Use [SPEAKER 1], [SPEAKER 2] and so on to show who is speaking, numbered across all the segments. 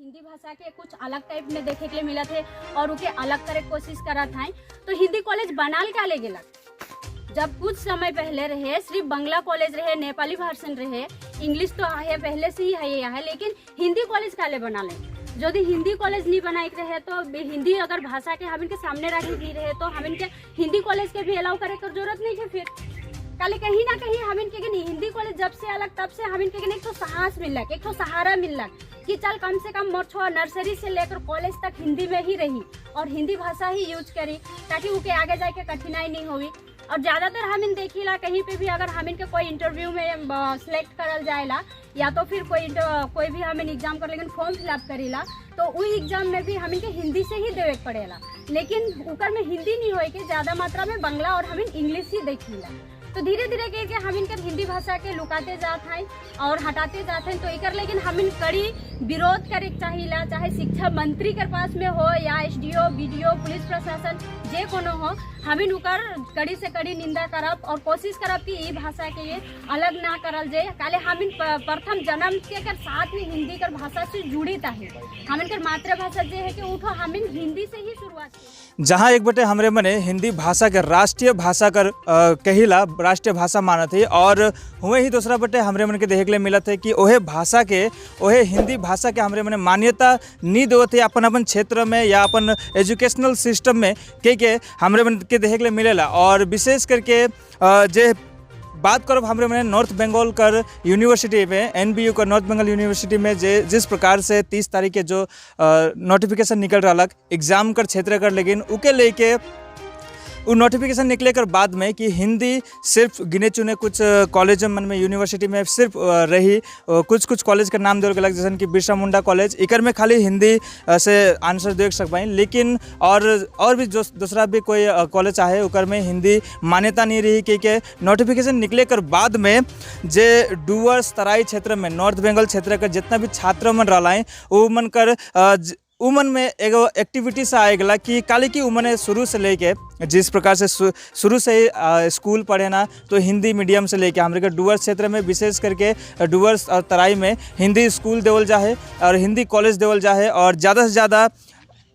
[SPEAKER 1] हिंदी भाषा के कुछ अलग टाइप में देखे के लिए मिलत है और उके अलग करे के कोशिश करत हैं। तो हिंदी कॉलेज बनाल का ले गेलक? जब कुछ समय पहले रहे, सिर्फ बंगला कॉलेज रहे, नेपाली भाषण रहे, इंग्लिश तो है, पहले से ही है यहाँ, लेकिन हिंदी कॉलेज काले बना ले? यदि हिंदी कॉलेज नहीं बनाए के रहे, तो हिंदी अगर भाषा के हम इनके सामने रखे नहीं रहे, तो हम इनके हिंदी कॉलेज के भी अलाउ करे के जरूरत नहीं है। फिर काले कहीं ना कहीं हम इनके के हिंदी कॉलेज जब से अलग, तब से हम इनके के एक तो साहस मिलक, एक तो सहारा मिलक कि चल, कम से कम मोर छो नर्सरी से लेकर कॉलेज तक हिंदी में ही रही और हिंदी भाषा ही यूज करी, ताकि उके आगे जाके कठिनाई नहीं होगी। और ज़्यादातर हम इन देखिला, कहीं पे भी अगर हम इनके कोई इंटरव्यू में सिलेक्ट करल जाएला या तो फिर कोई भी हम एग्जाम कर लेकिन फॉर्म फिलअप करीला, तो उ एग्जाम में भी हम इनके हिंदी से ही देवे के पड़ेला। लेकिन उकर में हिंदी नहीं होए के ज़्यादा मात्रा में बंगला और हम इंग्लिश ही देखिला। तो धीरे धीरे करके हम इनके हिंदी भाषा के लुकाते जात हैं और हटाते जात हैं। तो एकर लेकिन हम इन कड़ी विरोध करे के चाहिला, चाहे शिक्षा मंत्री के पास में हो या एसडीओ, बीडीओ, पुलिस प्रशासन, जे कोनो हो, हम इन उकर कड़ी से कड़ी निंदा करब और कोशिश करब कि ई भाषा के ये अलग ना करल जाए। काले हम इन प्रथम जन्म के कर साथ ही हिंदी कर भाषा से जुड़ी है। हम इनकर मातृभाषा जे है कि उठो हम इन हिंदी से ही शुरुआत की।
[SPEAKER 2] जहाँ एक बटे हमरे मने हिंदी भाषा के राष्ट्रीय भाषा कर कहिला, राष्ट्रीय भाषा मानत है और हुए ही दूसरा बटे हमरे मन के देखे के लिए मिलत है कि ओहे भाषा के, ओहे हिंदी भाषा के हमरे मने मान्यता नहीं देवत है अपन अपन क्षेत्र में या अपन एजुकेशनल सिस्टम में के हमरे मन के देखे के लिए मिलेला। और विशेष करके जे बात करब हमरे मने नॉर्थ बंगाल कर यूनिवर्सिटी में, एनबीयू कर नॉर्थ बंगाल यूनिवर्सिटी में जे जिस प्रकार से 30 तारीख के जो नोटिफिकेशन निकल रहा एग्जाम कर क्षेत्र कर, लेकिन उके लेके वो नोटिफिकेशन निकले कर बाद में कि हिंदी सिर्फ गिने चुने कुछ कॉलेज मन में, यूनिवर्सिटी में सिर्फ रही, कुछ कुछ कॉलेज के नाम देवल गेलक, जैसन कि बिरसा मुंडा कॉलेज, इकर में खाली हिंदी से आंसर दे सकबाई। लेकिन और भी जो दूसरा भी कोई कॉलेज आहे, ओकर में हिंदी मान्यता नहीं रही के नोटिफिकेशन निकले कर बाद में जे डुअर्स तराई क्षेत्र में, नॉर्थ बंगाल क्षेत्र के जितना भी छात्र मन रहा है, वो मन कर उमन में एगो एक्टिविटी से आए गला कि काली कि उमने शुरू से लेके जिस प्रकार से शुरू से ही स्कूल पढ़े ना, तो हिंदी मीडियम से लेके हमरे के डुअर्स क्षेत्र में, विशेष करके डुअर्स और तराई में हिंदी स्कूल देवल जाहे और हिंदी कॉलेज देवल जाहे। और ज़्यादा से ज़्यादा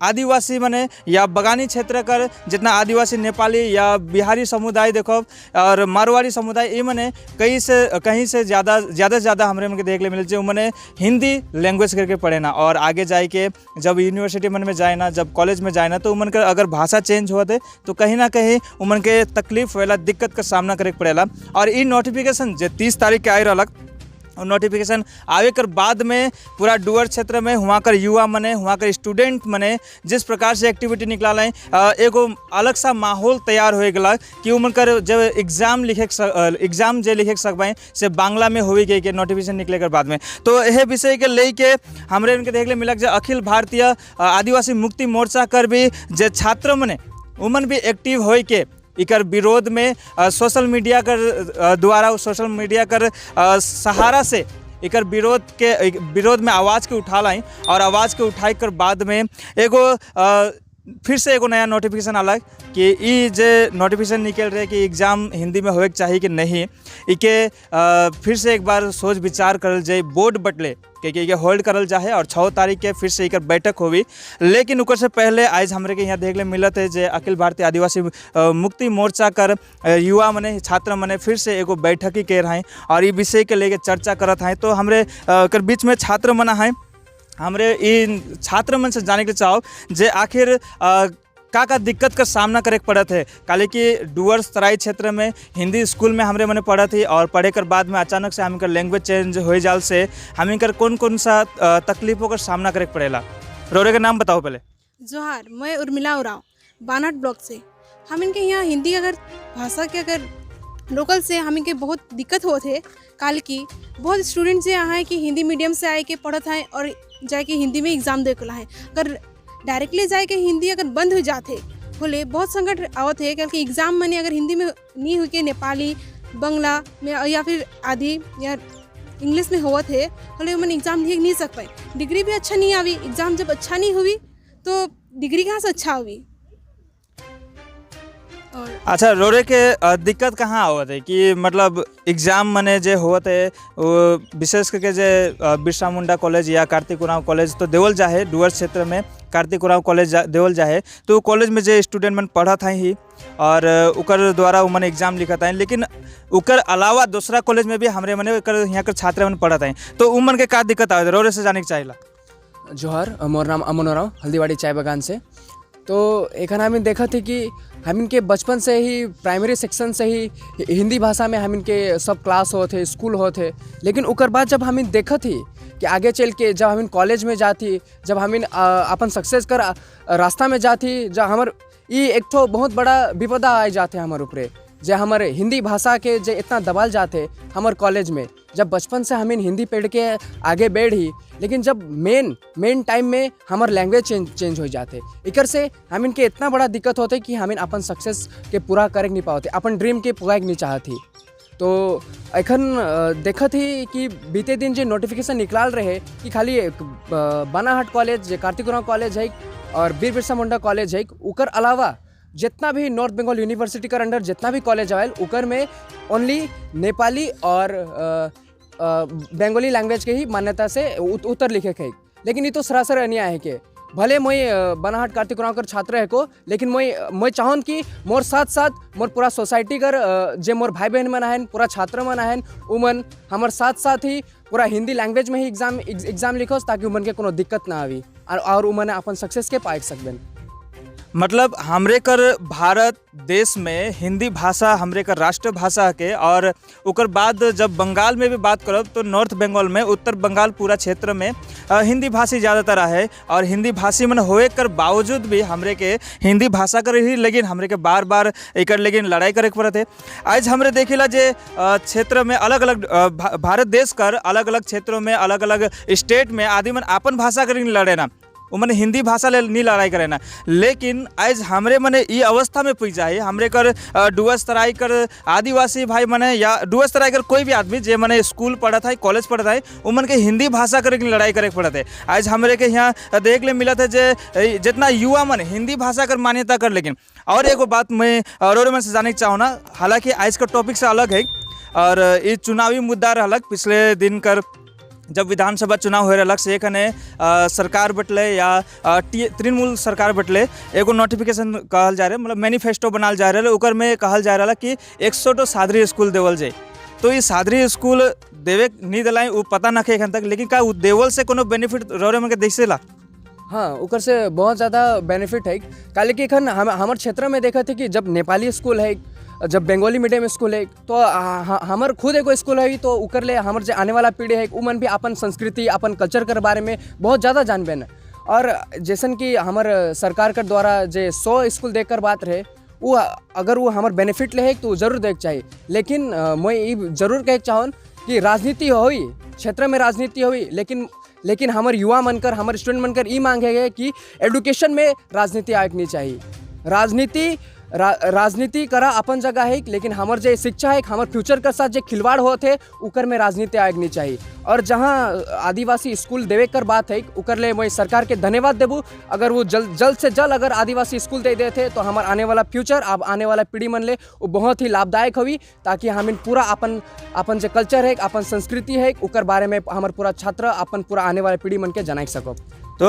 [SPEAKER 2] आदिवासी मने या बगानी क्षेत्र कर जितना आदिवासी, नेपाली या बिहारी समुदाय देखो और मारवाड़ी समुदाय, ये मने कहीं से कहीं से ज़्यादा ज़्यादा से ज़्यादा हमरे मन के देख ले मिले छै मने हिंदी लैंग्वेज करके पढ़े ना। और आगे जाए के जब यूनिवर्सिटी मन में जाए ना, जब कॉलेज में जाए ना, तो उमन के अगर भाषा चेंज होते तो कहीं ना कहीं उमन के तकलीफ होएला, दिक्कत का सामना करे के पड़ेला। और ई नोटिफिकेशन जे 30 तारीख के आए रहलक, नोटिफिकेशन आवे कर बाद में पूरा डुअर क्षेत्र में हुआ कर युवा मने, हुआ कर स्टूडेंट मने जिस प्रकार से एक्टिविटी निकला, एगो अलग सा माहौल तैयार हो गया कि उमन कर जब एग्जाम लिखे, एग्जाम जे लिखे सकबाई से बांग्ला में होई के नोटिफिकेशन निकले कर बाद में। तो यह विषय के लेके हमरे उनके देख ले मिलक जे अखिल भारतीय आदिवासी मुक्ति मोर्चा कर भी जे छात्र मने, उमन भी एक्टिव होई के इकर विरोध में सोशल मीडिया कर द्वारा, सोशल मीडिया कर सहारा से इकर विरोध में आवाज़ के उठा लाई। और आवाज़ के उठाई कर बाद में एगो फिर से एगो नया नोटिफिकेशन आलक कि ई जे नोटिफिकेशन निकल रहे कि एग्ज़ाम हिंदी में होए के चाही कि नहीं, इके फिर से एक बार सोच विचार करल जाए बोर्ड बटले के कि होल्ड करल जाए और 6 तारीख के फिर से एकर बैठक होवी। लेकिन ओकर से पहले आज हमरे के यहाँ देख ले मिलत है जे अखिल भारतीय आदिवासी मुक्ति मोर्चा कर युवा मने, छात्र मने फिर से एगो बैठक ही के रहे और ई विषय के लेके चर्चा करत हैं। तो हमरे कर बीच में छात्र मना हैं। हमरे इन छात्र मन से जाने के चाहो जे आखिर का का दिक्कत का सामना करे के पड़त है, काले कि डुअर्स तराई क्षेत्र में हिंदी स्कूल में हमरे मने पढ़त ही और पढ़े कर बाद में अचानक से हमकर लैंग्वेज चेंज हो जाल से हमें कौन कौन सा तकलीफों का सामना करे के पड़ेला। रोरे का नाम बताओ पहले।
[SPEAKER 3] जोहार, मैं उर्मिला उरांव, बानट ब्लॉक से। हम इनके यहाँ हिंदी अगर भाषा के अगर लोकल से हम इनके बहुत दिक्कत होते है। काल की बहुत स्टूडेंट से यहाँ है कि हिंदी मीडियम से आए के पढ़त हैं और जाके हिंदी में एग्ज़ाम दे के हैं। अगर डायरेक्टली जाए के हिंदी अगर बंद हो जाते बोले बहुत संकट आवत है, क्योंकि एग्ज़ाम मने अगर हिंदी में नहीं हुई के नेपाली, बंगला में या फिर आदि या इंग्लिश में होवत है बोले मन एग्ज़ाम लिख नहीं सक पाए। डिग्री भी अच्छा नहीं आवी। एग्ज़ाम जब अच्छा नहीं हुई तो डिग्री कहाँ से अच्छा हुई? और
[SPEAKER 2] अच्छा, रोरे के दिक्कत कहाँ आवत है कि मतलब एग्जाम मने जे होवत है, वो विशेष करके जे बिरसा मुंडा कॉलेज या कार्तिक उरांव कॉलेज तो देवल जाहे, डुअर्स क्षेत्र में कार्तिक उरांव कॉलेज देवल जाहे, तो कॉलेज में जे स्टूडेंट मन पढ़त हैं ही और ओकर द्वारा वो मन एग्जाम लिखत हैं, लेकिन ओकर अलावा दूसरा कॉलेज में भी हमरे मने ओकर यहाँ के छात्र मन पढ़त हैं, तो उ मन के का दिक्कत आवत है, रोरे से जाने के चाहिला।
[SPEAKER 4] जोहार, मोर नाम अमन उरांव, हल्दीबाड़ी चाय बागान से। तो एखन हमें देखा थे कि हम इनके बचपन से ही, प्राइमरी सेक्शन से ही हिंदी भाषा में हम इनके सब क्लास होते, स्कूल होते, लेकिन ओकर बाद जब हम देखत ही कि आगे चल के जब हम कॉलेज में जाती, जब हम अपन सक्सेस कर रास्ता में जाती, जब हमर ई एक ठो बहुत बड़ा विपदा आ जाते हमारे ऊपरे, जे हमारे हिंदी भाषा के जे इतना दबाल जाते हमारे कॉलेज में। जब बचपन से हमें हिंदी पढ़ के आगे बढ़ी, लेकिन जब मेन मेन टाइम में हमार लैंग्वेज चेंज चेंज हो जाते, एकर से हम इनके इतना बड़ा दिक्कत होते कि हम अपन सक्सेस के पूरा करे नहीं पाते, अपन ड्रीम के पूरा नहीं चाहती। तो एखन देखत ही कि बीते दिन जो नोटिफिकेशन निकलाल रहे कि खाली एक बानाहाट कॉलेज, जे कार्तिक उरांव कॉलेज है और बीर बिरसा मुंडा कॉलेज है, उकर अलावा जितना भी नॉर्थ बंगाल यूनिवर्सिटी कर अंडर जितना भी कॉलेज आयल, उकर में ओनली नेपाली और बंगाली लैंग्वेज के ही मान्यता से उत्तर लिखे के। लेकिन ये तो सरासर अन्याय है के भले मोई बनाहाट कार्तिक उरांव कर छात्र है को, लेकिन मोई मोई चाहन कि मोर साथ साथ मोर पूरा सोसाइटी कर जे मोर भाई बहन मन आहन, पूरा छात्र मन आहन, उमन हमार साथ साथ ही पूरा हिंदी लैंग्वेज में ही एग्जाम एग्जाम लिखोस, ताकि उमन के कोनो दिक्कत ना आवी और उमन अपन सक्सेस के पाए सकबन।
[SPEAKER 2] मतलब हमरे कर भारत देश में हिंदी भाषा हमरे कर राष्ट्र भाषा के और ओकर बाद जब बंगाल में भी बात करब तो नॉर्थ बंगाल में, उत्तर बंगाल पूरा क्षेत्र में हिंदी भाषी ज़्यादातर है और हिंदी भाषी मन होए कर बावजूद भी हमरे के हिंदी भाषा कर ही लेकिन हमरे के बार बार एकर लेकिन लड़ाई करे के पड़त है। आज हमरे देखेला जे क्षेत्र में अलग अलग भारत देश कर अलग अलग क्षेत्रों में, अलग अलग स्टेट में आदमी मन आपन भाषा कर लड़े ना, वो मने हिंदी भाषा ले नहीं लड़ाई करे ना, लेकिन आज हमरे मने ई अवस्था में पुग जाए, हमरे कर डुअर्स तराई कर आदिवासी भाई मने या डुअर्स तराई कर कोई भी आदमी जे मने स्कूल पढ़त है, कॉलेज पढ़त है, वो मन के हिंदी भाषा करे के लड़ाई करे के पड़त है। आज हमरे के यहाँ देख ले मिलत है जे जितना युवा मन हिंदी भाषा कर मान्यता कर, लेकिन और एगो बात मैं और मन से जाने के चाहूँ ना, हालांकि आज का टॉपिक से अलग है और ये चुनावी मुद्दा रहलक, पिछले दिन कर जब विधानसभा चुनाव हो रहलक से कने सरकार बटले या तृणमूल सरकार बटले एगो नोटिफिकेशन कहल जा रहा, मतलब मैनिफेस्टो बनाल जा रहा, ओकर में कहल जा रहा कि 100 ठो सादरी स्कूल देवल जाए। तो ये सादरी स्कूल देवे नहीं दिलाई वो पता ना एखन तक, लेकिन का उ देवल से कोनो बेनिफिट रहे मन के देखेला?
[SPEAKER 4] हाँ, ओकर से बहुत ज़्यादा बेनिफिट है, काहे कि एखन हम हमार क्षेत्र में देखा थे कि जब नेपाली स्कूल है, जब बंगाली मीडियम स्कूल है, तो हमर खुद एगो स्कूल है, तो ओकर ले हमर जे आने वाला पीढ़ी है, उ मन भी अपन संस्कृति, अपन कल्चर के बारे में बहुत ज़्यादा जानबे न। और जैसन कि हमर सरकार के द्वारा जे 100 स्कूल देख कर बात रहे, वो अगर वो हमर बेनिफिट ले है तो जरूर देख चाहिए, लेकिन मैं ई जरूर कहे चाहूँ कि राजनीति होई, क्षेत्र में राजनीति होई, लेकिन लेकिन हमर युवा मनकर, हमर स्टूडेंट मनकर ई मांग है कि एजुकेशन में राजनीति आए नहीं चाहिए। राजनीति करा अपन जगह है, लेकिन हमर जे शिक्षा है, हमर फ्यूचर के साथ जे खिलवाड़ होते है, उकर में राजनीति आए नहीं चाहिए। और जहाँ आदिवासी स्कूल देवे कर बात है, उकर ले मैं सरकार के धन्यवाद देबू। अगर वो जल्द जल्द से जल्द अगर आदिवासी स्कूल दे देते तो हमार आने वाला फ्यूचर, अब आने वाला पीढ़ी मन ले वो बहुत ही लाभदायक हुई, ताकि हम इन पूरा अपन अपन जो कल्चर है, अपन संस्कृति है, उकर बारे में हमार पूरा छात्र, अपन पूरा आने वाला पीढ़ी मन के जनाई सको।
[SPEAKER 2] तो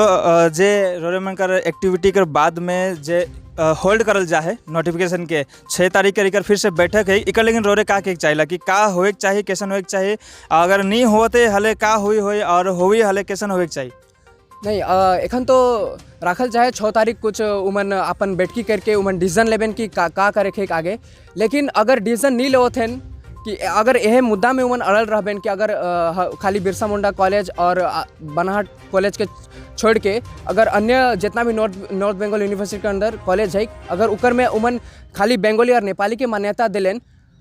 [SPEAKER 2] जे रोरेमन कर एक्टिविटी कर बाद में जे होल्ड करल जाहे नोटिफिकेशन के, 6 तारीख के एकर फिर से बैठक है इकर, लेकिन रोरे का के चाहिए कि का होए के चाहिए, कैसन होए के चाहिए, अगर नहीं होते हले का हुई होई और होई हले कैसन होए के चाहिए?
[SPEAKER 4] नहीं, एखन तो राखल चाहे 6 तारीख कुछ उमन अपन बैठकी करके उमन डिसीजन लेबन कि का का करे के आगे, लेकिन अगर डिसीजन नहीं लेवत कि अगर यह मुद्दा में उमन अड़ल रहबेन कि अगर खाली बिरसा मुंडा कॉलेज और बनाहाट कॉलेज के छोड़ के अगर अन्य जितना भी नॉर्थ नॉर्थ बंगाल यूनिवर्सिटी के अंदर कॉलेज है, अगर उकर में उमन खाली बंगाली और नेपाली के मान्यता दिलेन,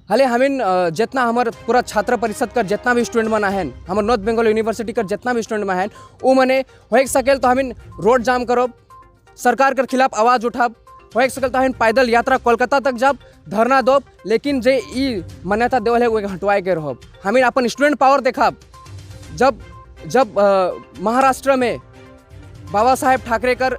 [SPEAKER 4] हले हमिन जितना हमार पूरा छात्र परिषद कर जितना भी स्टूडेंट मन हैं, हमार नॉर्थ बंगाल यूनिवर्सिटी कर जितना भी स्टूडेंट मन हैं, वो मने हो सकेल तो हमिन रोड जाम करो, सरकार के खिलाफ आवाज़ उठाब, हो सकेल तो हमिन पैदल यात्रा कोलकाता तक जाब, धरना दोब, लेकिन जे ई मान्यता देवल है वो हटवाए के रहो। हमिन अपन स्टूडेंट पावर देखाब। जब जब महाराष्ट्र में बाबा साहेब ठाकरे कर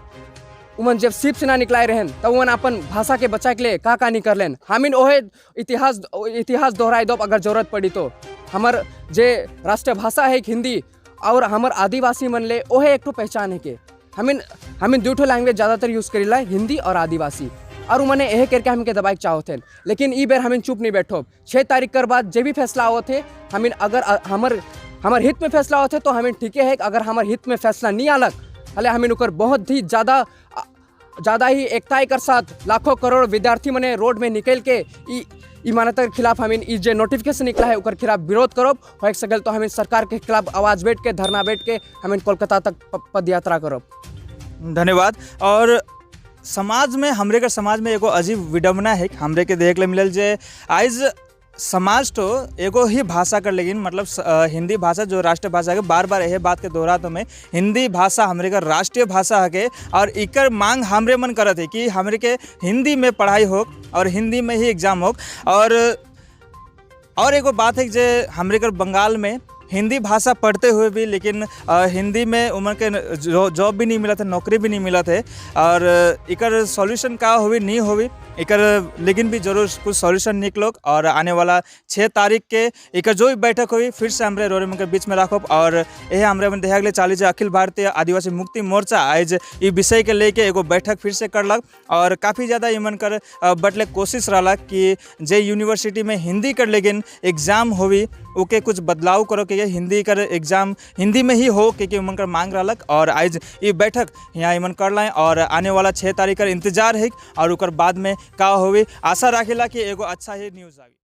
[SPEAKER 4] उमन जब शिवसेना निकलाए रहन, तब उमन अपन भाषा के बचाए के लिए का का नहीं कर लेन। हमिन ओहे इतिहास इतिहास दोहराए दो अगर जरूरत पड़ी तो। हमर जे राष्ट्रभाषा है हिंदी और हमर आदिवासी मन ले ओहे एक ठो पहचान है के हमिन हमिन दू ठो लैंग्वेज ज़्यादातर यूज़ करीला, हिंदी और आदिवासी। और उमने यह करके हमके दबाए के चाहत हैं, लेकिन ई बेर हमिन चुप नहीं बैठो। 6 तारीख कर बाद जे भी फैसला आवत है, हमिन अगर हमर हमर हित में फैसला आवत है तो हमिन ठीक है। अगर हमर हित में फैसला नहीं आलक हले, हमिन ओकर बहुत ही ज़्यादा ज़्यादा ही एकता कर साथ लाखों करोड़ विद्यार्थी मने रोड में निकल के ई ई मान्यता के खिलाफ, हमिन ई जे नोटिफिकेशन निकला है ओकर खिलाफ विरोध करब। हो सकल तो हमिन सरकार के खिलाफ आवाज़ बैठ के, धरना बैठ के हमिन कोलकाता तक पद यात्रा करब।
[SPEAKER 2] धन्यवाद। और समाज में, हमरे के समाज में एगो अजीब विडम्बना है, हमरे के देख ले मिलल जे आइज समाज तो एगो ही भाषा कर, लेकिन मतलब हिंदी भाषा जो राष्ट्रभाषा है, बार बार यह बात के दोहरा तो मैं, हिंदी भाषा हमरे का राष्ट्रीय भाषा है के और इकर मांग हमरे मन करत है कि हमरे के हिंदी में पढ़ाई हो और हिंदी में ही एग्जाम हो। और एगो बात है जे हमरे कर बंगाल में हिंदी भाषा पढ़ते हुए भी लेकिन हिंदी में उमन के जो जॉब भी नहीं मिला था, नौकरी भी नहीं मिला थे। और इकर सॉल्यूशन का होवी, नहीं होवी इकर, लेकिन भी जरूर कुछ सॉल्यूशन निकलो और आने वाला 6 तारीख के इकर जो भी बैठक हुई, फिर से हमरे रोरे के बीच में राखब। और यह हमरे मन देखे चाली जे अखिल भारतीय आदिवासी मुक्ति मोर्चा आज ई विषय के लेके एगो बैठक फिर से करलक और काफ़ी ज़्यादा इमन कर बटले कोशिश रहलक कि जे यूनिवर्सिटी में हिंदी कर लेकिन एग्जाम होवी, ओके कुछ बदलाव करो के हिंदी कर एग्जाम हिंदी में ही हो के उमन कर मांग रहलक। और आज ये बैठक यहाँ इमन कर लाए और आने वाला 6 तारीख कर इंतजार है और ओकर बाद में का होवी, आशा राखेला कि एगो अच्छा ही न्यूज़ आवी।